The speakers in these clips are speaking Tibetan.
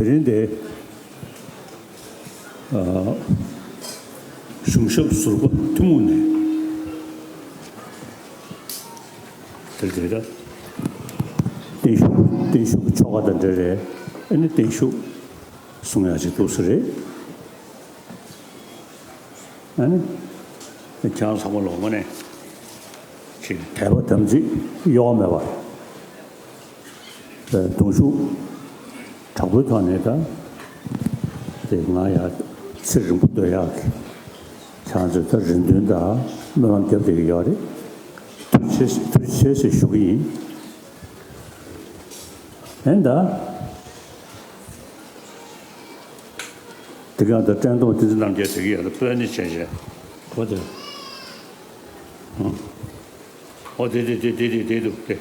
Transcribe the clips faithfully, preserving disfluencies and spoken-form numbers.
དེ་འདི་གཞུང་ཞབས་ཟུར་པ་ཐུན་མོང་ནས་དེ་དེ་ལ་བརྟན་བཞུགས་བརྟན་བཞུགས་ཀྱི་ཆོ་ག་དང་འབྲེལ་རེད། ཨ་ནི་བརྟན་བཞུགས་གསུང་ཡག་ཅིག་འདུག་ས་རེད། ཨ་ནི་ཁྱེད་རང་ཚང་མ་ལོ་ངོ་ནས་ཅིག་དད་པ་དམ་ཚིག་གཡོ་བ་མེད་པར་གདུང་ཤུགས་དྲག་པོའི་ཐོག་ནས་ད་དེ་ང་ཡང་ཚེ་རིང་པོ་སྡོད་ཡག་གི་ཁྱེད་རང་ཚོས་ད་རེ་འདུན་དང་སྨོན་ལམ་རྒྱབ་བསྡད་ཀྱི་ཡོད་རེད། ཐུགས་རྗེ་ཆེ་ཐུགས་རྗེ་ཆེ་ཞེས་ཞུ་གི་ཡིན། ཨེ་ད། དེ་ག་ད་བཀྲས་མཐོང་བསྟན་འཛིན་རྣམ་རྒྱལ་དེ་གི་ཡ་ད་སྤོས་སྣེ་བྱས་བྱས། གོ་དེ། ཨོ་དེ་དེ་དེ་དེ་དེ་དེ་འདུག་དེ།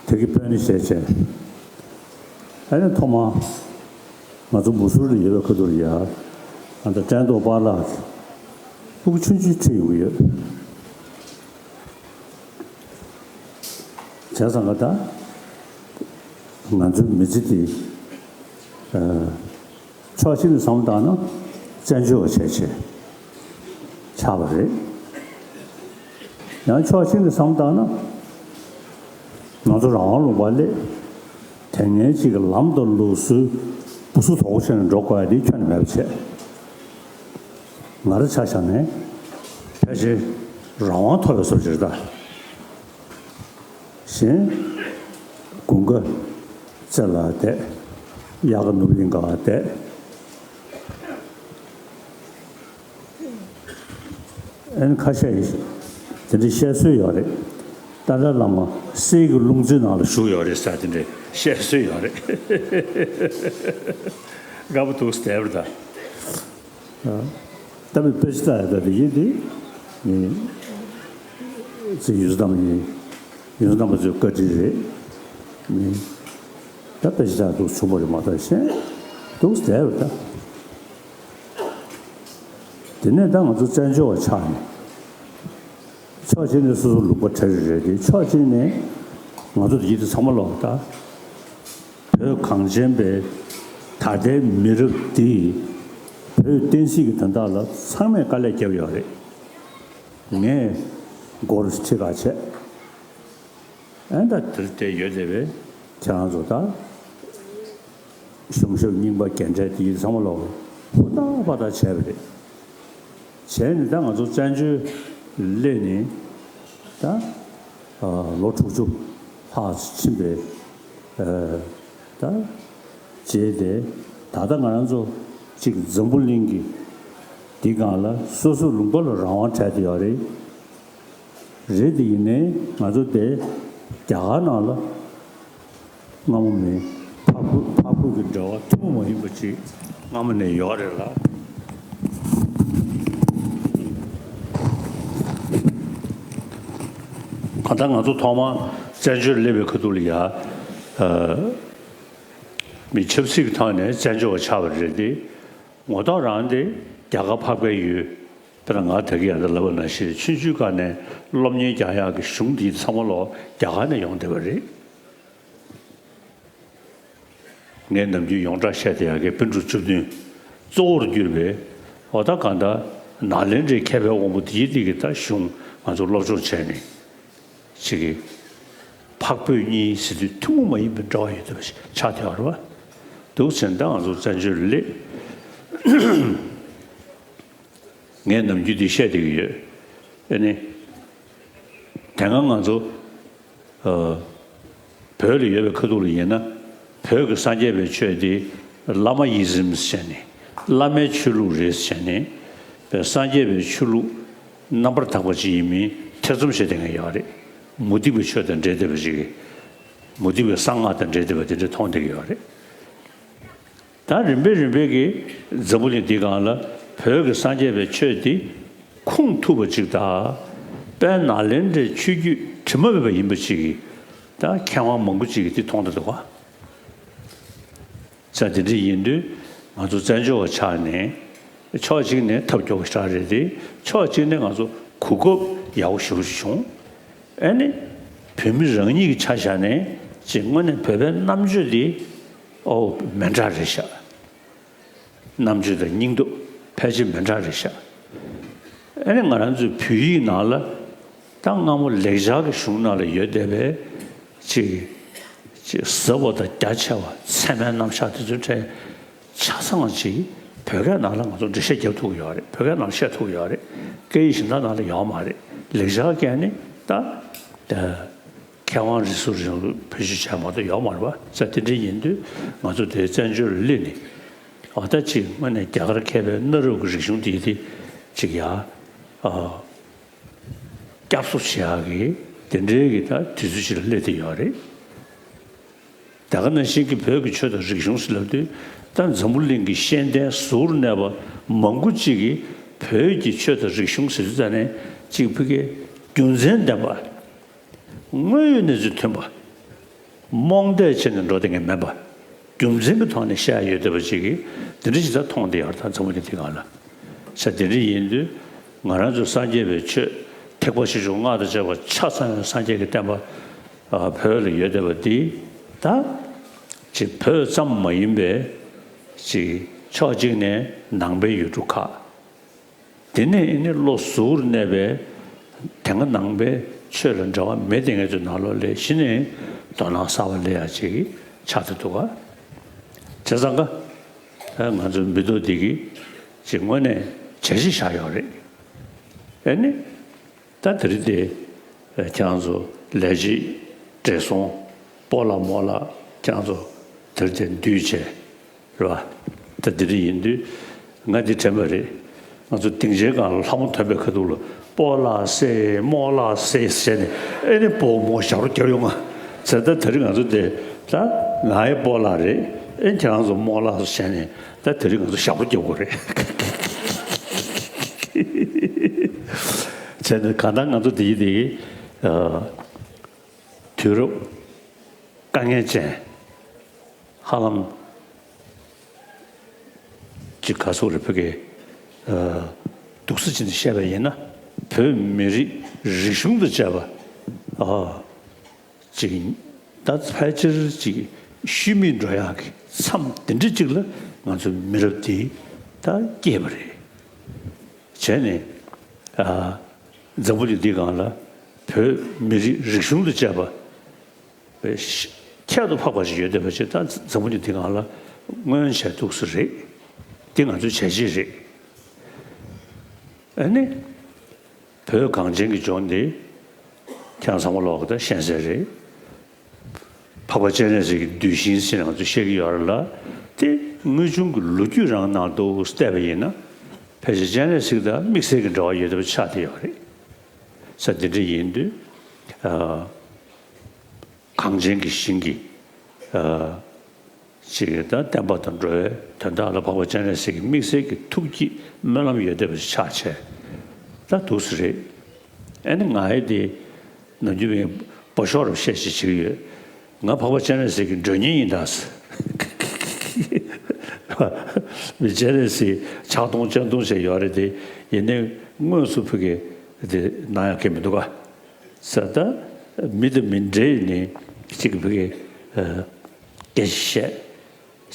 དེ་གི་སྤོས་སྣེ་བྱས་བྱས། ཨ་ནི་ཐོག་མ། ང་ཚོ་མུ་ཟུར་ལ་ཡོད་པའི་ཁ་ཐུག་ལ་ཡ། ཨ་ད་བཀྲས་མཐོང་པཱ་ལགས་ཀྱི་སྤུ་གུ་ཆུང་ཆུང་ཁྲིད་ཡོང་གི་ཡོད། བྱས་ཙང་ག་ད་ང་ཚོའི་མི་ཚེ་འདི་ཕྱོགས་གཅིག་ནས་བསམ་བློ་བཏང་ན་བཙན་བྱོལ་བ་བྱས་བྱས་ཆགས་པ་རེད། ཡང་ཕྱོགས་གཅིག་ནས་བསམ་བློ་བཏང་ན་ང་ཚོ་རང་དབང་ལུང་པ་སླེབས། དེ་སྔའི་གཅིག་གི་ལམ་དང་ལུགས་སྲོལ་སྦུ་སུ་དོག་པོ་བྱས་ནས་འགྲོ་དགོས་ཡ་དེ་ཁྱོན་ནས་མེད་པ་བྱས། ང་རང་ཆ་བཞག་ནས་ཕལ་ཆེར་རང་དབང་ཐོབ་པའི་བཟོ་འདྲ་ད། གཞན་དགུན་ཁ་རྩེ་ལ་བསྡད། དབྱར་ཁ་ནུབ་གླིང་ག་བསྡད། ཨན་ཁ་ཤས་ཡིན། དེ་འདྲ་བཤད་སྲོལ་ཡོད་རེད། ཏཱ་ལའི་བླ་མ་གསེར་གྱི་ལུང་བཙན་ནང་ལ་བཞུགས་ཡོད་རེད་ཟེར་དེ་འདྲ་བཤད་སྲོལ་ཡོད་རེད། དགའ་པོ་འདུག་ཟེར་བ་ད། ད་མི་དཔེ་ཆ་ལྟ་ཡ་ད་དེ་ཡིན་དེ། ཚེ་ཡུལ་སུ་བདམས་ཡིན། ཡུལ་སུ་བདམས་པ་ཚོའི་བཀའ་དྲིན་རེད། ད་དཔེ་ཆ་ལྟ་འདུག་བྱུང་བ་རེད་མ་གཏོགས་གཞན་འདུག་ཟེར་བ་ད། དེ་ནས་ད་ང་ཚོ་བཙན་བྱོལ་བ་ཆགས་ནས། ཕྱོགས་གཅིག་ནས་སོ་སོ་ལུང་པ་གྲ་རེ་རེད་དེ་ཕྱོགས་གཅིག་ནས་ང་ཚོ་དེ་ཡིད་དུ་ཚང་མ་ལོག་ད། བོད་གངས་ཅན་པའི་ད་ལྟའི་མི་རབས་འདིས་བོད་བསྟན་སྲིད་ཀྱི་དོན་དག་ལ་ཚང་མས་དཀའ་ལས་བརྒྱབ་ཡོད་རེད། ངས་མགོ་རུ་ཁྲི་ཁ་བྱས། ཨན་ད་དེར་བལྟས་ཡོད་བསྡད་པས་ཁྱེད་རང་ཚོ་ད། གཞུང་ཞབས་རྙིང་པ་རྒན་གྲས་དེ་ཚང་མ་ལོག་ཧུར་ཐག་པ་ཐག་བྱས་པ་རེད། བྱས་ནས་ད་ང་ཚོ་བཙན་བྱོལ་སླེབས་ནས་ད་ལོ་དྲུག་ཅུ་ལྷག་ཕྱིན་པའི་ད་རྗེས་དེ་ད་ལྟ་ང་རང་ཚོ་གཅིག་འཛམ་བུ་གླིང་གི་འདི་སྒང་ལ་སོ་སོ་ལུང་པ་ལ་རང་དབང་སྤྲད་དེ་ཡོད་རེད། རེད་དེ་ཡིན་ནའི་ང་ཚོ་དེ་རྒྱ་གར་ནང་ལ། སྔ་མོ་མིན། ཕ་ཁུ་ཕ་ཁུ་གི་འབྲེལ་བ་ཐུན་མོང་མ་ཡིན་པ་ཅིག་སྔ་མོ་ནས་ཡོད་རེད་ལ། གང་ལྟར་ང་ཚོ་ཐོག་མར་བཙན་བྱོལ་སླེབས་པའི་ཁ་ཐུག་ལ་ཡ། མི་ཆབ་སྲིད་ཀྱི་ཐོག་ནས་བཙན་བྱོལ་བ་ཆགས་པ་རེད་དེ། ངོ་ཐོག་རང་དེ་རྒྱ་གར་འཕགས་པའི་ཡུལ། དཔེར་ན་ང་ད་གི་ཡང་ད་ལབ་པ་ནང་བཞིན་ཆུང་ཆུང་སྒང་ནས་སློབ་གཉེར་རྒྱག་ཡག་གི་གཞུང་འདི་ཚང་མ་ལོག་རྒྱ་གར་ནས་ཡོང་བསྡད་པ་རེད། ངས་ནམ་རྒྱུན་ཡོངས་གྲགས་བཤད་བསྡད་ཡག་གི་པཎ་གྲུབ་བཅུ་བདུན་གཙོ་བོར་གྱུར་པའི་འོ་ད་གང་ལྟར་ནཱ་ལེནྡྲའི་མཁས་པའི་དབང་པོ་དེའི་སྟེང་གི་ད་གཞུང་ང་ཚོ་སློབ་སྦྱོང་བྱས་ནས་ཅིག་གི་འཕགས་བོད་གཉིས་ཟེར་དུས་ཐུན་མོང་མ་ཡིན་པའི་འབྲེལ་བ་ཡོད་བསྡད་པ་ཞིག་ཆགས་བསྡད་པ་རེད་བ། འདུག་བྱས་ན་ད་ང་ཚོ་བཙན་བྱོལ་སླེབས། ངས་ནམ་རྒྱུན་འདི་བཤད་བསྡད་ཀྱི་ཡོད། ཨ་ནི། དེ་སྔ་ང་ཚོ་ཨ། བོད་ལ་ཡོད་པའི་ཁ་ཐུག་ལ་ཡིན་ན། བོད་ཀྱི་སངས་རྒྱས་པའི་ཆོས་འདི་བླ་མ་ཡི་ཟིམ་ཟེར་ནས། བླ་མའི་ཆོས་ལུགས་རེད་ཟེར་ནས། བོད་སངས་རྒྱས་པའི་ཆོས་ལུགས་རྣམ་པར་དག་པ་ཅིག་ཡིན་མིན་ཐེ་ཚོམ་བྱེད་བསྡད་མཁན་ཡོད་རེད། མུ་སྟེགས་པའི་ཆོས་དང་འབྲེལ་བསྡད་པ་ཅིག་མུ་སྟེགས་པའི་གསང་སྔགས་དང་འབྲེལ་བསྡད་པ་དེ་འདྲ་མཐོང་བསྡད་ཀྱི་ཡོད་རེད། ད་རིམ་པས་རིམ་པས་ཀྱིས་འཛམ་བུ་གླིང་འདིའི་སྒང་ལ་བོད་ཀྱི་སངས་རྒྱས་པའི་ཆོས་འདི་ཁུངས་ཐུབ་པ་ཅིག་དང་། དཔལ་ནཱ་ལེནྡྲའི་ཆོས་བརྒྱུད་དྲི་མ་མེད་པ་ཡིན་པ་ཅིག་གིས་ད་མཁས་དབང་མང་པོ་ཅིག་གིས་འདི་མཐོང་བསྡད་འདུག་ག་ས་དེ་འདྲ་ཡིན་དུས་ང་ཚོ་བཙན་བྱོལ་བ་ཆགས་ནས་ཕྱོགས་གཅིག་ནས་ཐབས་སྐྱོ་བོ་ཞིག་རེད་དེ། ཕྱོགས་གཅིག་ནས་ང་ཚོ་གོ་སྐབས་ཡག་པོ་ཞེ་པོ་ཞིག་བྱུང་། ཨ་ནི། བོད་མི་རང་ཉིད་ཀྱི་ཆ་བཞག་ནས་ཅིག་དངོས་གནས་བོད་པའི་རྣམ་དཔྱོད་འདི་ཨོ་མི་འདྲ་རེད་ཤག་རྣམ་དཔྱོད་དང་སྙིང་སྟོབས་ཕལ་ཆེར་མི་འདྲ་རེད་ཤག་ཨ་ནི་ང་རང་ཚོའི་བོད་ཡིག་ནང་ལ་ད་སྔ་མོ་ལེགས་སྦྱར་གྱི་གཞུང་ནང་ལ་ཡོད་བསྡད་པའི་ཅིག་ཅིག་ཟབ་པ་དང་རྒྱ་ཆེ་བ་ཚད་མའི་རྣམ་གཞག་དེ་ཚོའི་གྲས་ཆ་ཚང་ཅིག་བོད་སྐད་ནང་ལ་ང་ཚོ་འགྲེལ་བཤད་རྒྱབ་ཐུབ་ཀྱི་ཡོད་རེད། བོད་སྐད་ནང་བཤད་ཐུབ་ཀྱི་ཡོད་རེད། སྐད་ཡིག་གཞན་དག་ནང་ལ་ཡོད་མ་རེད། ལེགས་སྦྱར་སྐད་ནི་ད་མཁས་དབང་རིག་གསུམ་རིང་ལུགས་བེད་སྤྱོད་བྱས་མ་གཏོགས་ཡོད་མ་རེད་པ། ས་དེ་འདྲ་ཡིན་དུས་ང་ཚོ་དེའི་བཙན་བྱོལ་ལ་སླེབས་ནས་འོ་ད་ཅིག་དངོས་གནས་རྒྱ་གར་མཁས་པའི་གནའ་རབས་ཀྱི་རིག་གཞུང་དེ་དེ་ཅིག་ཡ་ཨ། བསྐྱར་གསོ་བྱེད་ཡག་གི་དེ་འདྲའི་གི་ད་དུས་ཚོད་ཅིག་ལ་སླེབས་བསྡད་ཡོད་རེད། ད་ག་ནང་བཞིན་གྱི་བོད་ཀྱི་ཆོས་དང་རིག་གཞུང་ཟེར་ལབ་དུས་ད་འཛམ་བུ་གླིང་གི་ཤེས་ལྡན་གཟུགས་རུ་གནས་པ་མང་པོ་ཅིག་གིས་བོད་ཀྱི་ཆོས་དང་རིག་གཞུང་ཟེར་དུས་ད་ནས་ཅིག་ཕ་གི་རྒྱུ་མཚན་ལྡན་པ། དངོས་ཡོད་གནས་ཚུལ་མཐུན་པ། རྨོངས་དད་བྱས་ནས་འགྲོ་བསྡད་མཁན་མིན་པ། རྒྱུ་མཚན་གྱི་ཐོག་ནས་བཤད་ཡ་ཡོད་བསྡད་པ་ཅིག་གིས་འདི་འདྲ་ཞིག་ད་མཐོང་བསྡད་ཡོད་རེད། ད་འཛམ་བུ་གླིང་འདི་སྒང་ལ། ས་དེ་འདྲ་ཡིན་དུས་ང་རང་ཚོ་སངས་རྒྱས་པའི་ཆོས་ཐེག་པ་ཆེ་ཆུང་སྔགས་དང་བཅས་པ་ཆ་ཚང་བའི་སངས་རྒྱས་ཀྱི་བསྟན་པ་ཨ་བོད་ལ་ཡོད་བསྡད་པ་འདི་ད་ཅིག་བོད་ཙམ་མ་ཡིན་པའི་ཅིག་ཕྱོགས་གཅིག་ནས་ནང་པའི་ཡུལ་གྲུ་ཁག་དེ་ནས་ཨེ་ནི་བློ་གཟུ་བོར་གནས་པའི་དེ་སྔ་ནང་པའི་ཆོས་ལ་འབྲེལ་བ་མེད་དེ་ངེད་ཚོའི་ནང་ལོགས་ལས་གཞི་ནས་དོ་སྣང་གསར་པ་སླེབས་ཡ་ཅིག་ཆགས་ཏེ་འདུག་ག་བྱས་ཙང་ཀ་ཨ་ང་ཚོའི་མི་ཐོག་འདི་གིས་ཅིག་དངོས་གནས་བྱས་རྗེས་བཞག་ཡོད་རེད། ཨེ་ནི་ད་དེ་རིང་དེ་ཁྱེད་རང་ཚོ་ལས་བྱེད་བགྲེས་སོང་སྤོ་ལགས་རྨོ་ལགས་ཁྱེད་རང་ཚོ་དེ་རིང་དེ་འདུས་བྱས། རེད་བ། ད་འདི་འདྲ་ཡིན་དུས་ང་འདི་དྲན་པ་རེད། ང་ཚོ་སྡིངས་ཆའི་སྒང་ལ་ལྷ་མོ་འཐོན་པའི་ཁ་ཐུག་ལ་སྤོ་ལགས་སེ་རྨོ་ལགས་སེ་ཟེར་ནས་ཨེ་ནི་སྤོ་རྨོ་ཞབས་བྲོ་རྒྱབ་ཡོང་ང་། ཟེར་ད་དེ་རིང་ང་ཚོ་དེ་ད་ང་ཡི་སྤོ་ལགས་རེད། ཨེ་ཁྱེད་རང་ཚོ་རྨོ་ལགས་སོ་བྱས་ནས་ད་དེ་རིང་ང་ཚོ་ཞབས་བྲོ་རྒྱབ་དགོས་རེད། བྱས་ནས་གང་ལྟར་ང་ཚོ་དེ་ཡི་དེ་ཡི་དུས་རབས་དཀའ་ངལ་ཅན། ཧ་ལམ་ཅིག་ག་སོགས་རེ་ཕ་གི་སྡུག་ས་ཅིག་ནས་བཤད་པ་ཡིན་ན་བོད་མི་རིགས་རིག་གཞུང་དང་བཅས་པ་ཨ་ཅིག་ད་ཕལ་ཆེར་ཅིག་ཤུལ་མེད་འགྲོ་ཡག་གི་མཚམས་དེ་འདྲ་ཅིག་ལ་ང་ཚོ་མི་རབས་འདི་ད་སྐྱེས་པ་རེད། བྱས་ནས་ཨ་འཛམ་བུ་གླིང་འདིའི་སྒང་ལ་བོད་མི་རིགས་རིག་གཞུང་དང་བཅས་པ། ཁྱད་དུ་འཕགས་པ་ཞིག་ཡོད་བསྡད་པ་ཅིག་ད་འཛམ་བུ་གླིང་འདི་སྒང་ལ་མངོན་བྱས་འདུག་ས་རེད། འདི་ང་ཚོའི་བྱས་རྗེས་རེད། ཨ་ནི། བོད་གངས་ཅན་གྱི་ལྗོངས་འདི་ཁྱེད་རང་ཚང་མ་ལོག་གི་ད་ཤེས་གསལ་རེད། འཕགས་པ་སྤྱན་རས་གཟིགས་ཀྱི་གདུལ་ཞིང་ཟེར་ནས་ང་ཚོས་བཤད་ཀྱི་ཡོད་རེད་ལ། དེ་དངོས་བྱུང་གི་ལོ་རྒྱུས་རང་ནང་དུ་བལྟས་པ་ཡིན་ན་ཕལ་ཆེར་སྤྱན་རས་གཟིགས་དང་དམིགས་བསལ་གྱི་འབྲེལ་བ་ཡོད་བསྡད་པ་ཆགས་བསྡད་ཡོད་རེད། ས་འདི་འདྲ་ཡིན་དུས། ཨ། གངས་ཅན་གྱི་ཞིང་གི་ཨ་ཅིག་ད་བསྟན་པ་དང་འགྲོ་བའི་དོན་དག་ལ་འཕགས་པ་སྤྱན་རས་གཟིགས་ཀྱི་དམིགས་བསལ་གྱི་ཐུགས་ཀྱི་སྨོན་ལམ་ཡོད་བསྡད་པ་ཞིག་ཆགས་བྱས་ད་འདུག་ས་རེད། ཨ་ནི་ང་ཡི་དེ་ནམ་རྒྱུན་པའི་སྤོ་ཤོག་རབ་བཤད་ཅིག་བྱེད་ཀྱི་ཡོད། ང་འཕགས་པ་སྤྱན་རས་གཟིགས་ཀྱི་མགྲོན་གཉེར་ཡིན་ད། མི་སྤྱན་རས་གཟིགས་ཕྱག་སྟོང་སྤྱན་སྟོང་བྱས་ཡོད་རེད་དེ་ཡིན་ནའི་དངོས་སུ་ཕ་གི་དེ་གནང་ཡག་གི་མི་འདུག་ག་ས་ད་མི་དང་མི་འདྲེས་ནས་གཅིག་ཕ་གི་སྐད་ཆ་བཤད་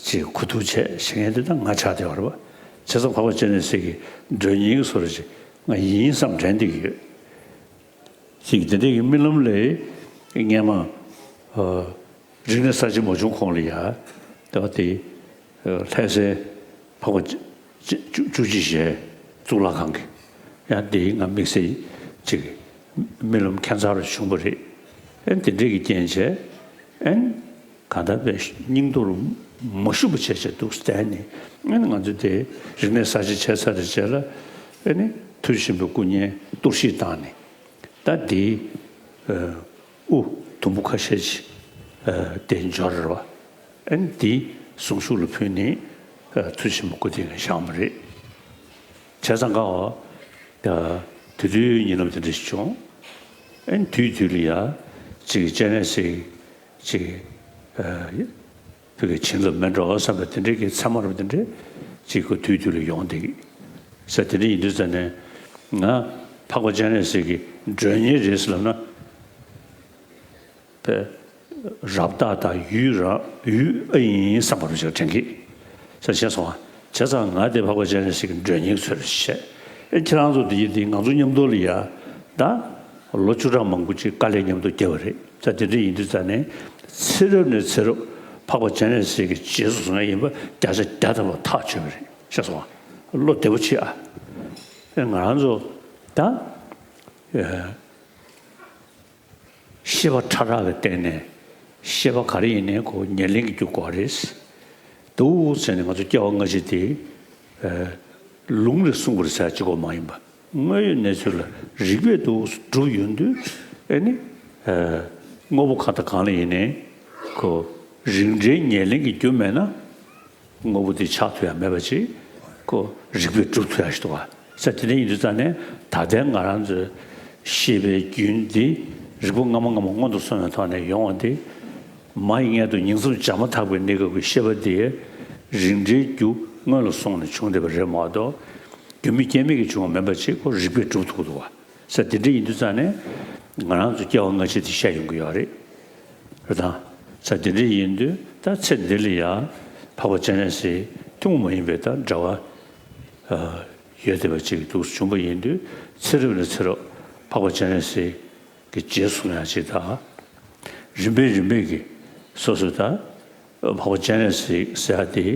ཅིག་གོ་ཐུག་བྱས་བྱེད་མཁན་དེ་ད་ང་ཆགས་བསྡད་པ་རེད་པ། བྱས་ཙང་འཕགས་པ་སྤྱན་རས་གཟིགས་ཀྱི་མགྲོན་གཉེར་གྱི་བཟོ་འདྲ་ཅིག་ང་ཡིན་བསམ་དྲན་བསྡད་ཀྱི་ཡོད། ཅིག་དེ་འདྲའི་གི་རྨི་ལམ་ལས་སྔས་མ་རིག་གནས་གསར་བརྗེ་མ་བྱུང་གོང་ལ་ཡ་ད་དེ་ལྷ་སའི་འཕགས་པ་བཅུ་བཅུ་གཅིག་ཞལ་གཙུག་ལག་ཁང་གི་ཡང་དེའི་ང་དམིགས་བསལ་ཅིག་རྨི་ལམ་ཁྱད་མཚར་བྱུང་བ་རེད། ཨན་དེ་འདྲའི་གི་རྐྱེན་བྱས་ཨན་གང་ལྟར་པའི་སྙིང་སྟོབས་མ་ཞུམ་པ་བྱས་བྱས་འདུག་བསྟན་ནས་ཨན་ང་ཚོ་དེ་རིག་གནས་གསར་བརྗེ་བྱས་ཚར་དེ་རྗེས་ལ་ཨ་ནི་ཐུགས་རྗེ་ཆེན་པོའི་སྐུ་བརྙན་གཏོར་བཤིག་བཏང་ནས་ད་དེའི་དབུ་དུམ་བུ་ཁ་ཤས་ཅིག་དེ་འབྱོར་རེད་བ། ཨན་དེ་གཟུངས་གཞུག་ལ་ཕུལ་ནས་ཐུགས་རྗེ་ཆེན་པོ་སྐུ་དེ་ནས་བཞེངས་པ་རེད། བྱས་ཙང་ཀ་བ། དེ་དུས་ཉིན་ནམ་དེ་འདྲ་ཞིག་བྱུང་། ཨན་དུས་དུས་ལ་ཡ། ཅིག་སྤྱན་རས་གཟིགས་ཅིག་བོད་ཀྱི་བྱིན་རླབས་མེད་འགྲོ་བསམ་པ་དེ་འདྲའི་གི་ཚད་མ་རབ་དེ་འདྲའི་ཅིག་གི་དུས་དུས་ལ་ཡོང་བསྡད་ཀྱི། ས་དེ་འདྲ་ཡིན་དུས་ཙ་ནས་ང་འཕགས་པ་སྤྱན་རས་གཟིགས་ཀྱི་མགྲོན་གཉེར་རེད་ཟེར་ལབ་ན། པའི་རབ་བཏགས་དང་ཡུལ་རང་ཡུལ་ཨ་ཡིན་བསམ་པ་རུ་ཞིག་དྲན་གྱི། ས་ཆེན་སོང་ བྱས་ཙང་ང་དེ་འཕགས་པ་སྤྱན་རས་གཟིགས་ཀྱི་མགྲོན་གཉེར་ཚོར་བྱས། ཨེ་ཁྱེད་རང་ཚོ་དེ་ཡིན་དེ་ང་ཚོ་མཉམ་དུ་ལ་ཡ། ད་ལོ་བཅུ་ཕྲག་མང་པོ་ཅིག་དཀའ་ལས་མཉམ་དུ་བརྒྱབ་པ་རེད། ད་དེ་འདྲ་ཡིན་དུས་ཙང་ནས་ཚེ་རབས་ནས་ཚེ་རབས་འཕགས་པ་སྤྱན་རས་གཟིགས་ཀྱི་རྗེས་སུ་བཟུང་ཡ་ཡིན་པ་བརྒྱ་ཆ་བརྒྱ་ཐམ་པ་ཐག་ཆོད་པ་རེད། ཤེས་སོང་ཨ། བློ་བདེ་པོ་བྱེད་ཨ། ཨེ་ང་རང་ཚོ་ད། ཤེས་པ་ཕྲ་རགས་ཀྱི་སྟེང་ནས་ཤེས་པ་ག་རེ་ཡིན་ནའི་ཁོ་ཉེར་ལེན་གྱི་རྒྱུ་དགོས་རེད། འདུག་ཟེར་ནས་ང་ཚོ་སྐྱེ་བ་སྔ་ཕྱི་དེ་ལུང་ལས་གསུངས་པ་རེད་ཟེར་གཅིག་པོ་མ་ཡིན་པ། དངོས་ཡོད་གནས་ཚུལ་ལ་རིགས་པས་འདུག་སྒྲུབ་ཡོང་དུས་ཨེ་ནི། དངོས་པོ་གང་དང་གང་ལ་ཡིན་ནའི་ཁོ་རིགས་འགྲེའི་ཉེར་ལེན་གྱི་རྒྱུ་མེད་ན། དངོས་པོ་དེ་ཆགས་ཐུབ་ཡ་མེད་པ་ཅིག་ཁོ་རིགས་པས་སྒྲུབ་ཐུབ་ཡ་ཞིག་འདུག་བ། ས་དེ་འདྲ་ཡིན་དུས་ཙང་ནས་ད་ལྟའི་ང་རང་ཚོའི་ཤེས་པའི་རྒྱུན་འདི་རིགས་པ་སྔ་མ་སྔ་མ་སྔོན་དུ་སོང་བའི་ཐོག་ནས་ཡོང་བ་འདི། མ་ཡི་མངལ་དུ་ཉིང་མཚམས་བྱ་མ་ཐག་པའི་གནས་སྐབས་ཀྱི་ཤེས་པ་དེ་རིགས་འགྲེའི་རྒྱུ་སྔོན་ལ་སོང་ནས་བྱུང་བསྡད་པ་རེད་མ་གཏོགས། རྒྱུ་མེད་རྐྱེན་མེད་ཀྱིས་བྱུང་བ་མིན་པ་ཅིག་ཁོ་རིགས་པས་སྒྲུབ་ཐུབ་ཀྱི་འདུག་བ། ས་དེ་འདྲ་ཡིན་དུས་ཙང་ནས་ང་རང་ཚོ་སྐྱེ་བ་སྔ་ཕྱི་དེ་བཤད་ཡོང་གི་ཡོད་རེད། རེད་དང་། ས་དེ་འདྲ་ཡིན་དུས་ད་ཚེ་འདི་ལ་ཡ་འཕགས་པ་སྤྱན་རས་གཟིགས་ཐུན་མོང་མ་ཡིན་པའི་ད་འབྲེལ་བ་ཡོད་བསྡད་པ་ཅིག་འདུག་བྱུང་བ་ཡིན་དུས་ཚེ་རབས་ནས་ཚེ་རབས་འཕགས་པ་སྤྱན་རས་གཟིགས་ཀྱི་རྗེས་སུ་ཡང་ཅིག་ད་རིམ་པས་རིམ་པས་ཀྱི་སོ་སོ་ད། འཕགས་པ་སྤྱན་རས་གཟིགས་ཟེར་ཡ་དེ་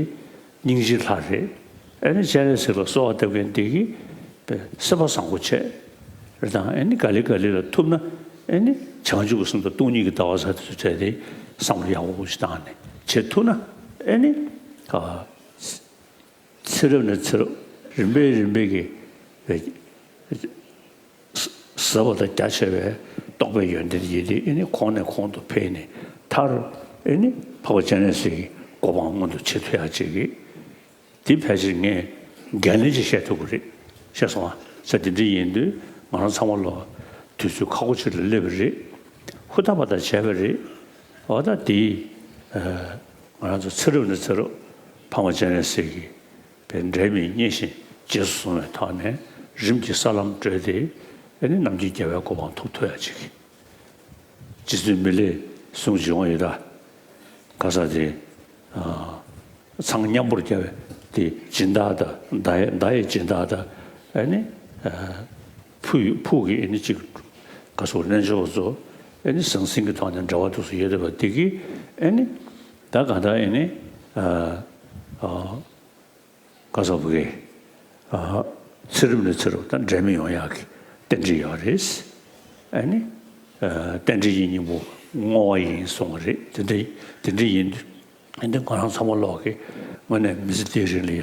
སྙིང་རྗེའི་ལྷ་རེད། ཨེ་ནི་སྤྱན་རས་གཟིགས་ལ་གསོལ་བ་བཏབ་མཁན་དེ་གིས་སེམས་པ་བཟང་པོ་བྱས། རེད་དང་ཨེ་ནི་ག་ལེ་ག་ལེ་ལ་ཐུབ་ན་ཨེ་ནི་བྱང་ཆུབ་ཀྱི་སེམས་དང་སྟོང་ཉིད་ཀྱི་ལྟ་བ་ཟེར་དེ་ཚོ་བྲལ་ཏེ་བསམ་བློ་ཡག་པོ་ཞིག་བཏང་ནས་བྱེད་ཐུབ་ན་ཨེ་ནི། ཚེ་རབས་ནས་ཚེ་རབས་རིམ་པས་རིམ་པས་ཀྱི་ཟབ་པ་དང་རྒྱ་ཆེ་བའི་རྟོགས་པའི་ཡོན་ཏན་ཡིན་ཏེ་ཨེ་ནི་གོང་ནས་གོང་དུ་འཕེལ་ནས་མཐར་ཨེ་ནི་འཕགས་པ་སྤྱན་རས་གཟིགས་ཀྱི་གོ་འཕང་མངོན་དུ་བྱེད་ཐུབ་ཡག་ཅིག་གི་དེ་ཕལ་ཆེར་ངས་འགན་ལེན་ཅིག་བཤད་ཐུབ་ཀྱི་རེད། ཤེས་སོང་ཨ། ས་དེ་འདྲ་ཡིན་དུས་ང་རང་ཚང་མ་ལོ་དུས་ཚོད་ཁག་པོ་ཅིག་ལ་སླེབས་པ་རེད། ཧུར་ཐག་པ་དང་བྱས་པ་རེད། འོ་ད་དེ་ང་རང་ཚོ་ཚེ་རབས་ནས་ཚེ་རབས་འཕགས་པ་སྤྱན་རས་གཟིགས་ཀྱི་པའི་འབྲལ་མེད་མཉེས་གཤིན་རྗེས་སུ་བཟུང་བའི་ཐོག་ནས་རིམ་གྱིས་ས་ལམ་བགྲོད་དེ་ཨེ་ནི་ནམ་མཁའི་རྒྱལ་བའི་གོ་འཕང་ཐོབ་ཐུབ་ཡ་ཅིག་རྗེ་བཙུན་མི་ལས་གསུང་བྱུང་ཡོད་ད། ག་ས་དེ། ཚངས་མཉམ་པོར་རྒྱལ་བའི་དེ་སྦྱིན་བདག་དང་མདའ་ཡི་མདའ་ཡི་སྦྱིན་བདག་དང་ཨེ་ནི། ཕུ་ཡི་ཕུག་གི་ཨེ་ནི་ཅིག་ག་སོགས་རྣལ་འབྱོར་པ་ཚོ་ཨེ་ནི་ཟང་ཟིང་གི་ཐོག་ནས་འབྲེལ་བ་འདུག་སུ་ཡོད་བསྡད་པ་དེ་གིས་ཨེ་ནི། ད་ག་ད་ཨེ་ནི། ག་ས་བུ་གེ། ཚེ་རབས་ནས་ཚེ་རབས་དང་འབྲལ་མི་ཡོང་ཡག་གི་རྟེན་འབྲེལ་ཡོད་རེད། ཨ་ནི། རྟེན་འབྲེལ་གྱི་སྙིང་པོ་བསྔོ་བ་ཡིན་གསུངས་པ་རེད། དེ་འདྲ་དེ་འདྲ་ཡིན་དུས་ཨ་ནི་ང་རང་ཚང་མ་ལོག་གི་དངོས་གནས་མི་ཚེ་འདིའི་རིང་ལ་ཡ།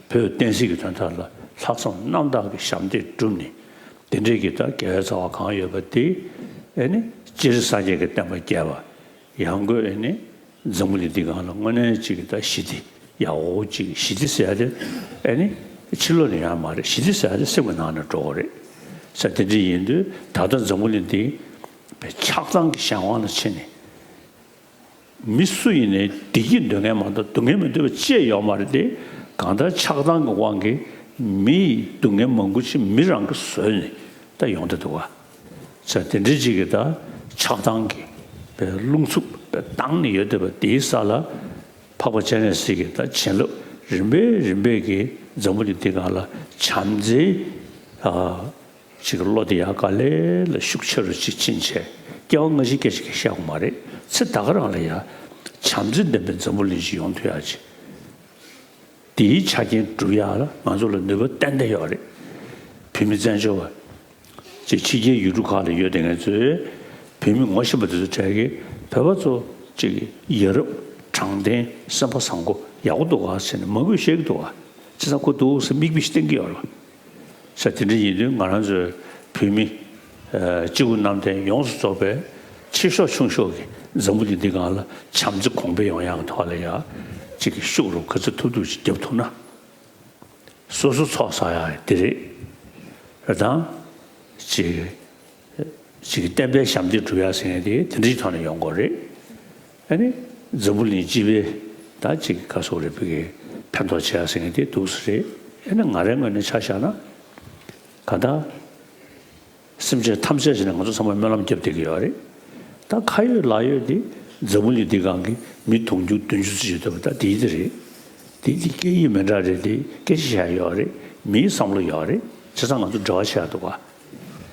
བོད་བསྟན་སྲིད་ཀྱི་དོན་དག་ལ་ལྷག་བསམ་རྣམ་དག་གི་ཞབས་འདེགས་བསྒྲུབས་ནས་དེ་འདྲའི་གི་ད་དགེ་བའི་རྩ་བ་གང་ཡོད་པ་དེ་ཨ་ནི་སྤྱིར་སངས་རྒྱས་ཀྱི་བསྟན་པ་རྒྱས་པ། ཡང་སྒོས་ཨེ་ནི་འཛམ་བུ་གླིང་འདི་སྒང་ལ་དངོས་གནས་ཅིག་གི་ད་ཞི་བདེ་ཡག་པོ་ཅིག་ཞི་བདེ་ཟེར་ཡ་དེ་ཨེ་ནི་ཕྱི་ལོགས་ནས་ཡོང་ཡ་མ་རེད། ཞི་བདེ་ཟེར་ཡ་དེ་སེམས་ཀྱི་ནང་ནས་འགྲོ་དགོས་རེད། ས་དེ་འདྲ་ཡིན་དུས་ད་ལྟ་འཛམ་བུ་གླིང་འདི་ཆགས་སྡང་གི་གཞན་དབང་ལ་ཕྱིན་ནས་མི་སུ་ཡིན་ནའི་བདེ་སྐྱིད་འདོད་མཁན་མ་གཏོགས་སྡུག་བསྔལ་མི་འདོད་པ་ཅི་ཡང་ཡོད་མ་རེད་དེ། གང་ལྟར་ཆགས་སྡང་གི་དབང་གིས་མི་ཡི་སྡུག་བསྔལ་མང་པོ་ཅིག་མི་རང་གིས་བཟོས་ནས་ད་ཡོང་བསྡད་འདུག་ག་ས་དེ་འདྲ་ཅིག་གི་ད་ཆགས་སྡང་གི་པའི་རླུང་འཚུབ་པའི་ལྡང་ནས་ཡོད་བསྡད་པ་དེའི་ས་ལ་འཕགས་པ་སྤྱན་རས་གཟིགས་ཀྱི་ད་བྱིན་རླབས་རིམ་པས་རིམ་པས་ཀྱིས་འཛམ་བུ་གླིང་འདི་སྒང་ལ་བྱམས་བརྩེའི་ཅིག་བློ་དེ་ཡང་ག་ལེ་ལ་ཤུགས་ཆེ་རུ་ཅིག་ཕྱིན་བྱས་སྐྱེ་བ་སྔ་ཕྱི་སྐད་ཆ་གི་བཤད་དགོས་མ་རེད། ཚེ་ད་ག་རང་ལ་ཡང་བྱམས་བརྩེ་ལྡན་པའི་འཛམ་བུ་གླིང་ཞིག་ཡོང་ཐུབ་ཡག་ཅིག་དེའི་ཆ་རྐྱེན་སྒྲུབ་ཡག་ལ་ང་ཚོ་ལ་ནུས་པ་ཏན་ཏན་ཡོད་རེད། བོད་མི་བཙན་བྱོལ་བ། ཅིག་ཕྱི་རྒྱལ་ཡུལ་གྲུ་ཁག་ལ་ཡོད་བསྡད་མཁན་ཚོས་བོད་མི་ངོ་ཤེས་པ་དེ་ཚོ་གྲས་ཀྱིས་བོད་པ་ཚོ་ཅིག་ཡ་རབས་དྲང་བདེན་སེམས་པ་བཟང་པོ་ཡག་པོ་འདུག་ག་ཟེར་ནས་མང་པོས་བཤད་ཀྱི་འདུག་ག་བྱས་ཙང་ཁོ་འདུག་ཟེར་མིག་དཔེ་ཞིག་བསྟན་གྱི་ཡོད་རེད། ས་དེ་འདྲ་ཡིན་དུས་ང་རང་ཚོའི་བོད་མི་སྤྱི་བོ་གནམ་བསྟན་ཡོངས་སུ་རྫོགས་པའི་ཆེ་ཤོས་ཆུང་ཤོས་ཀྱི་འཛམ་བུ་གླིང་འདི་སྒང་ལ་བྱམས་བརྩེ་གོང་འཕེལ་ཡོང་ཡག་གི་ཐོག་ལ་ཡ་གཅིག་གི་ཤུགས་རུ་ག་ཚོད་ཐུབ་ཐུབ་ཅིག་རྒྱབ་ཐུབ་ན། སོ་སོ་ཚོགས་བསགས་ཡག་དེ་རེད། རེད་དང་། གཅིག་གཅིག་གི་བསྟན་པའི་ཞབས་འདེགས་སྒྲུབ་ཡག་ཟེར་མཁན་དེ་དེ་འདྲའི་ཐོག་ནས་ཡོང་དགོས་རེད། ཨ་ནི་འཛམ་བུ་གླིང་སྤྱི་པའི་ད་ཅིག་ག་སོགས་རེད་བོད་ཀྱི་ཕན་ཐོགས་བྱེད་ཡག་ཟེར་མཁན་དེ་འདུག་སེ་རེད། ཨ་ནི་ང་རའི་ངོས་ནས་ཆ་བཞག་ན་ག་ད་སེམས་ཅན་ཐམས་ཅད་ཀྱི་ནང་ང་ཚོ་ཚང་མ་སྨོན་ལམ་བརྒྱབ་བསྡད་ཀྱི་ཡོད་རེད། ད་ཁ་ཡོད་ལག་ཡོད་དེ་འཛམ་བུ་གླིང་འདི་སྒང་གི་མི་དུང་ཕྱུར་བདུན་ཅུ་ཙམ་ཡོད་བསྡད་པ་ད་དེའི་དེ་རེད། དེ་དེ་སྐད་ཡིག་མི་འདྲ་རེད། དེ་སྐད་ཆ་བཤད་ཡོད་རེད། མིའི་བསམ་བློ་ཡོད་རེད། བྱས་ཙང་ང་ཚོ་འབྲེལ་བ་བྱེད་ཡག་འདུག་ག་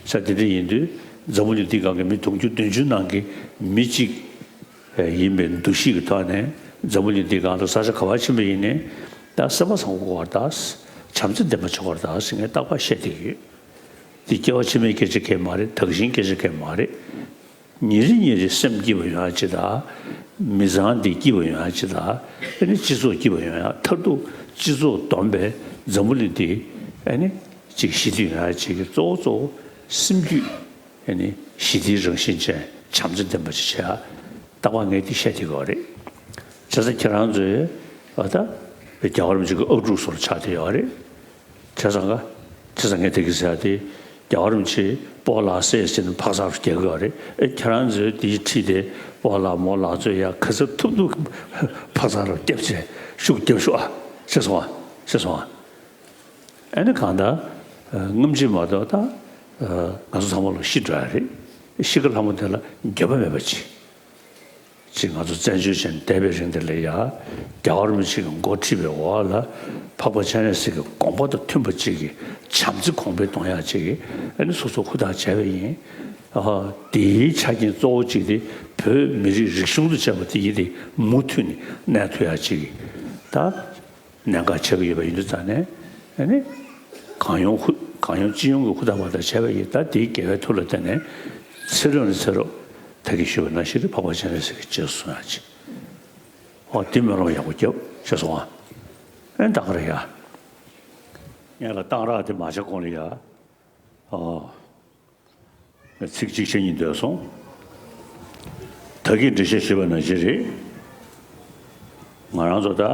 ས་དེ་འདྲ་ཡིན་དུས་འཛམ་བུ་གླིང་འདིའི་སྒང་གི་མི་དུང་ཕྱུར་བདུན་ཅུ་ནང་གི་མི་གཅིག་ཡིན་པའི་འདུ་ཤེས་ཀྱི་ཐོག་ནས་འཛམ་བུ་གླིང་འདིའི་སྒང་དུ་ས་ཆ་ག་པར་ཕྱིན་པ་ཡིན་ནའི་ད་སེམས་པ་བཟང་པོ་དགོས་པ་རེད་ད། བྱམས་བརྩེ་ལྡན་པ་བྱེད་དགོས་པ་རེད་ད་ཟེར་ངས་རྟག་པར་བཤད་བསྡད་ཀྱི་ཡོད། འདི་སྐྱེ་བ་ཕྱི་མའི་སྐད་ཆ་གང་ཡང་མ་རེད། དག་ཞིང་སྐད་ཆ་གང་ཡང་མ་རེད། ཉིན་རེ་ཉིན་རེ་སེམས་སྐྱིད་པ་ཡོང་ཡག་ཅིག་དང་། མི་ཚང་འདི་སྐྱིད་པ་ཡོང་ཡག་ཅིག་དང་། ཨ་ནི་སྤྱི་ཚོགས་སྐྱིད་པ་ཡོང་ཡག་མཐར་ཐུག་སྤྱི་ཚོགས་བསྡོམས་པས་འཛམ་བུ་གླིང་འདི་ཨ་ནི་ཅིག་ཞི་བདེ་ཡོང་ཡག་ཅིག་གི་གཙོ་བོ་གཙོ་བོ་སེམས་རྒྱུད་ཨ་ནི་ཞི་བདེའི་རང་བཞིན་ཅན་བྱམས་བརྩེ་ལྡན་པ་ཅིག་བྱེད་ཡག་རྟག་པར་ངས་འདི་བཤད་བསྡད་ཀྱི་ཡོད་རེད། བྱས་ཙང་ཁྱེད་རང་ཚོས་ཨ་ད་རྒྱལ་བ་རིན་པོ་ཆེ་གི་ཨབ་ཕྲུག་ཚོར་ཆགས་བསྡད་ཡོད་རེད། བྱས་ཙང་ག་བྱས་ཙང་ངས་དེ་གི་ཟེར་ཡག་དེ་རྒྱལ་བ་རིན་པོ་ཆེ་སྤོ་ལགས་སེ་ཟེར་ནས་འཕག་འཚག་རུ་རྒྱག་གི་ཡོད་རེད། ཨེ་ཁྱེད་རང་ཚོས་དེའི་ཁྲིད་དེ་སྤོ་ལགས་མོ་ལགས་ཚོས་ཡ་ག་ཚོད་ཐུབ་ཐུབ་འཕག་འཚག་རུ་རྒྱབ་བྱས་ཤུགས་རྒྱབ་ཤོག་ཨ། ཤེས་སོང་ཨ། ཤེས་སོང་ཨ། ཨ་ནི་གང་ལྟར་སྔ་ཕྱི་མ་གཏོགས་ད་ང་ཚོ་ཚང་མ་ལོ་ཤི་འགྲོ་ཡ་རེད། ཤི་ཁ་ལྷ་མོ་དེ་ལ་འགྱོད་པ་མེད་པ་ཅིག་ཅིག་ང་ཚོ་བཙན་བྱོལ་ཅན་འདས་པའི་རིང་འདི་ལ་ཡ། རྒྱལ་བ་རིན་པོ་ཆེ་གི་འགོ་ཁྲིད་པའི་འོག་ལ་འཕགས་པ་སྤྱན་རས་གཟིགས་ཀྱི་དགོངས་པ་དང་མཐུན་པ་ཅིག་གི་བྱམས་བརྩེ་གོང་འཕེལ་གཏོང་ཡག་ཅིག་གི་ཨ་ནི་སོ་སོ་ཧུར་ཐག་བྱས་པ་ཡིན། ཨ་དེའི་ཆ་རྐྱེན་གཙོ་བོ་གཅིག་དེ་བོད་མི་རིགས་རིག་གཞུང་དང་བཅས་པ་དེ་ཡིན་ཏེ་མུ་མཐུད་ནས་གནས་ཐུབ་ཡག་ཅིག་གི་ད། གནད་འགག་ཆགས་ཀྱི་ཡོད་པ་ཡིན་དུས་ཙང་ནས་ཨ་ནི་གང་ཡོང་ཧུ་གང་ཡོང་ཅི་ཡོང་གི་ཧུར་ཐག་བར་ཐག་བྱས་པ་ཡིན། ད་དེའི་དགེ་བའི་མཐུ་ལ་བརྟེན་ནས་ཚེ་རབས་ནས་ཚེ་རབས་ད་གིན་ཞུས་པ་ནང་བཞིན་རེད། འཕགས་པ་སྤྱན་རས་གཟིགས་ཀྱི་རྗེས་སུ་བཟུང་ཡག་ཅིག་འོ་དེ་སྨོན་ལམ་ཡག་པོ་རྒྱབ་ཤེས་སོང་ཨ། ཨེ་ད་ག་རེ་ཡ། ངས་ལ་གཏང་རག་དེ་མ་བྱ་གོང་ལ་ཡ། ཨོ། ཚིག་གཅིག་བཤད་སྙིང་འདོད་སོང་། ད་གིན་འགྲེལ་བཤད་ཞུས་པ་ནང་བཞིན་རེད། ང་རང་ཚོ་ད་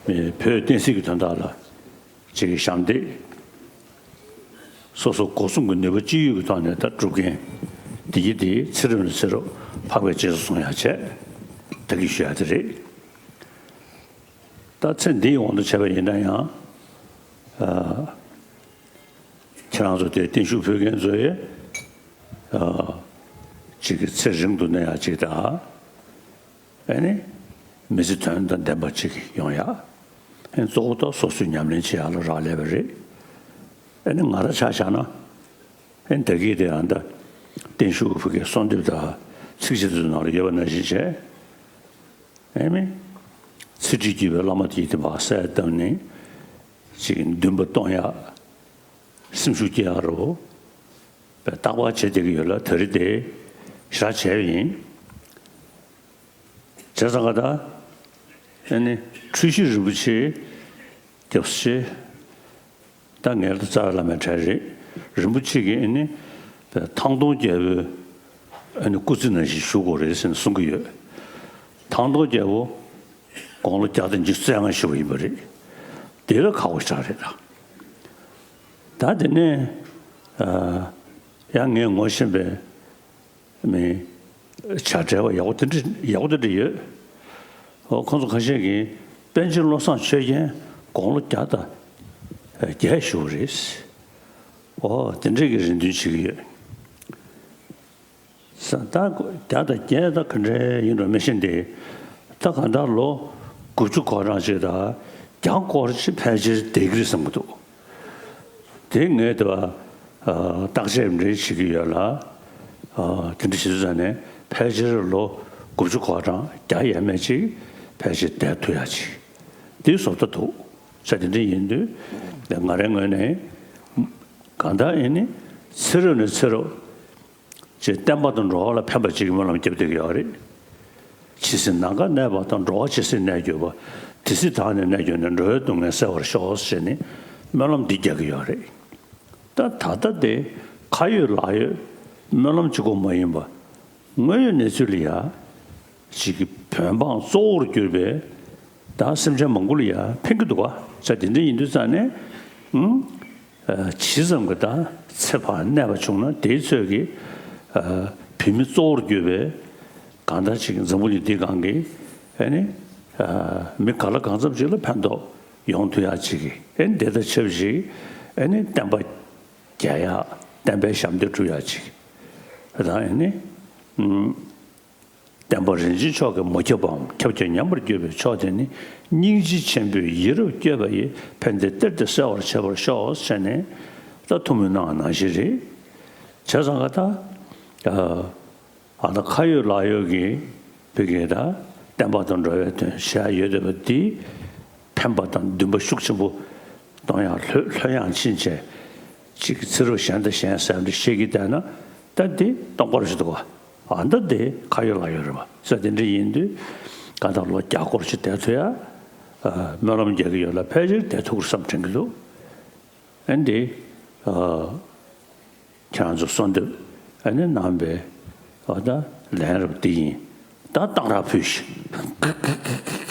མི་བོད་བསྟན་སྲིད་ཀྱི་དོན་དག་ལ་གཅིག་གི་ཞབས་འདེགས། སོ་སོ་སྒོ་གསུམ་གྱི་ནུས་པ་ཅི་ཡོད་ཀྱི་ཐོག་ནས་ད་སྒྲུབ་མཁན་དེ་གྱིས་དེ་ཚེ་རབས་ནས་ཚེ་རབས་འཕགས་པའི་རྗེས་སུ་བཟུང་ཡག་བྱས། ད་གིན་ཞུ་ཡག་དེ་རེད། ད་ཚེ་འདིའི་དབང་དུ་བྱས་པ་ཡིན་ན་ཡང་། ཨ། ཁྱེད་རང་ཚོ་དེ་བརྟན་བཞུགས་ཕུལ་མཁན་ཚོ་ཡི། ཨ། གཅིག་གི་ཚེ་རིང་དུ་གནས་ཡག་ཅིག་དང་། ཨ་ནི། མི་ཚེ་དོན་དང་ལྡན་པ་ཅིག་ཡོང་ཡག་ཨ་ནི་གཙོ་བོ་ད་སོ་སོས་ཉམས་ལེན་བྱེད་ཡག་ལ་རག་ལས་པ་རེད། ཨ་ནི་ང་རང་ཆ་བཞག་ན། ཨ་ནི་ད་གིན་དེ་ཨ་ད། བརྟན་བཞུགས་ཕུལ་མཁན་གསོལ་འདེབས་དང་ཚིགས་བཅད་དེ་ཚོ་ནང་ལ་ཡོད་པ་ནང་བཞིན་བྱས། ཨེ་མི། ཚེ་ཁྲིད་བརྒྱུད་པའི་བླ་མ་དེ་དེ་བ་གསལ་བཏབ་ནས། ཅིག་འདུན་པ་གཏོང་ཡག་སེམས་ཤུགས་སྐྱེ་ཡག་རོ། པའི་རྟག་པར་བྱེད་བསྡད་ཀྱི་ཡོད་ལ་ད་རེས་དེ་ཞེ་དྲག་བྱས་པ་ཡིན། བྱས་ཙང་ག་ད། ཨེ་ནི་འཁྲུལ་ཞིག་རིན་པོ་ཆེ། རྒྱབ་ཆེ། ད་ངའི་ལ་རྩ་བའི་བླ་མའི་གྲལ་རེད། རིན་པོ་ཆེ་གིས་ཨ་ནི། ཐང་སྟོང་རྒྱལ་པོའི་ཨ་ནི་སྐུ་ཚེ་ནང་བཞིན་བཞུགས་དགོས་རེད་ཟེར་ནས་གསུང་གི་ཡོད། ཐང་སྟོང་རྒྱལ་པོ་དགུང་ལོ་བརྒྱ་དང་ཉི་ཤུ་རྩ་ལྔ་བཞུགས་པ་ཡིན་པ་རེད། དེ་ལ་ཁག་པོ་ཞེ་དྲག་རེད་ད། ད་དེ་ནས་ཡང་ངས་ངོ་ཤེས་པའི་མི་བྱ་བྲལ་བ་ཡག་པོ་དེ་འདྲ་ཡག་པོ་དེ་འདྲ་ཡོད། ཨོ་ཁོང་ཚོ་ཁ་ཤས་ཀྱིས་པཎ་ཆེན་བློ་བཟང་ཆོས་རྒྱན་དགུང་ལོ་བརྒྱ་དང་བརྒྱད་བཞུགས་པ་རེད། ཨོ་དེ་འདྲས་ཀྱི་རེ་འདུན་བྱེད་ཀྱི་ཡོད། ས་ད་བརྒྱ་དང་བརྒྱད་ད་ག་འདྲས་ཡིན་འགྲོ་མི་ཤེས་འདི། ད་གང་ལྟར་ལོ་དགུ་བཅུ་གོ་གྲངས་ཅིག་དང་བརྒྱ་སྐོར་ཅིག་ཕལ་ཆེར་བསྡད་ཀྱི་རེད་བསམ་གྱི་འདུག་དེ་ངས་དེ་བ་བརྟག་དཔྱད་འདྲ་བྱེད་ཀྱི་ཡོད་ལ། དེ་འདྲ་བྱེད་དུས་ཙང་ནས་ཕལ་ཆེར་ལོ་དགུ་བཅུ་གོ་གྲངས་བརྒྱ་ཡས་མས་ཅིག་ཕལ་ཆེར་བསྡད་ཐུབ་ཡ་ཅིག་དེ་བཟོ་ལྟ་འདུག་ས་དེ་འདྲ་ཡིན་དུས་ང་རའི་ངོས་ནས་གང་ལྟར་ཡིན་ནི་ཚེ་རབས་ནས་ཚེ་རབས། ཅེས་བསྟན་པ་དང་འགྲོ་བ་ལ་ཕན་པ་ཅིག་གི་སྨོན་ལམ་བརྒྱབ་བསྡད་ཀྱི་ཡོད་རེད། ཇི་སྲིད་ནམ་མཁའ་གནས་པ་དང་། འགྲོ་བ་ཇི་སྲིད་གནས་གྱུར་པ། དེ་སྲིད་བདག་ནི་གནས་གྱུར་ནས། འགྲོ་བའི་སྡུག་བསྔལ་སེལ་བར་ཤོག་ཅེས་ནི་སྨོན་ལམ་འདི་རྒྱག་གི་ཡོད་རེད། ད་ད་ལྟ་དེ་ཁ་ཡོད་ལག་ཡོད་སྨོན་ལམ་གཅིག་པོ་མ་ཡིན་པ། དངོས་ཡོད་གནས་ཚུལ་ལ་ཡ། ཅིག་གི་བོད་འབངས་གཙོ་བོར་གྱུར་པའི། ད་སེམས་ཅན་མང་པོ་ལ་ཡ་ཕན་གྱི་འདུག་ག་ས་དེ་འདྲ་ཡིན་དུས་ཙང་ནས། ཨང་། ཇི་ཙམ་གྱི་ད་ཚེ་ཕར་གནས་པ་བྱུང་ན་དེའི་ཚོད་ཀྱི། བོད་མི་གཙོ་བོར་གྱུར་པའི། གང་ལྟར་ཅིག་འཛམ་བུ་གླིང་འདི་སྒང་གི། ཨ་ནི། མི་ག་ལ་གང་འཚམ་ཅིག་ལ་ཕན་ཐོགས་ཡོང་ཐུབ་ཡག་ཅིག་གི། ཨ་ནི་དེ་དང་ཆབས་ཅིག་ཨ་ནི་བསྟན་པ་རྒྱས་ཡག་བསྟན་པའི་ཞབས་འདེགས་སྒྲུབ་ཡག་ཅིག་དང་། ཨ་ནི། ཨང་། བསྟན་པ་རིན་ཆེན་མཆོག་གིས་མ་ཁྱབ་པའམ་ཁྱབ་ཀྱང་ཉམས་པར་གྱུར་པའི་ཕྱོགས་དེ་ནི། སྙིང་རྗེ་ཆེན་པོས་ཡིད་རབ་བསྐྱོད་པ་ཡིས་ཕན་བདེ་གཏེར་དེ་གསལ་བར་བྱེད་པར་ཤོག་ཟེར་ནས་ད་ཐུགས་སྨོན་གནང་བ་ནང་བཞིན་རེད། བྱས་ཙང་ཀ་ད། ཨ་ད་ཁ་ཡོད་ལག་ཡོད་ཀྱི་བོད་ཀྱི་ད་བསྟན་པ་དང་འགྲོ་བའི་དོན་བྱ་ཡ་ཡོད་བསྡད་པ་འདི། ཕན་པ་དང་འདུན་པ་ཤུགས་ཆེན་པོ་གཏོང་ཡག་ལྷོད་ལྷོད་ཡངས་ཕྱིན་ཆད། གཅིག་གི་ཚེ་རབས་གཞན་དང་གཞན་ཟེར་འདྲ་བཤད་ཀྱི་བསྡད་ན་ད་འདི་སྟོང་སྐོར་ཞིག་འདུག་ག་ཨ་ད་འདི་ཁ་ཡོད་ལག་ཡོད་རེད་བ། ས་དེ་འདྲ་ཡིན་དུས་ག་ད་ལོ་བརྒྱ་སྐོར་ཞིག་བསྡད་ཐུབ་ཡ། ཨ་སྨོན་ལམ་རྒྱག་གི་ཡོད་ལ་ཕལ་ཆེར་བསྡད་ཐུབ་ཀྱི་རེད་བསམ་དྲན་གྱི་འདུག་ཨ་འདི། ཨ། ཁྱེད་རང་ཚོ་གསོལ་འདེབས་ཨ་ནི་གནང་བའི་ཨ་ད་ལན་རབ་འདི་ཡིན། ད་གཏང་རག་ཕུལ་ཞིག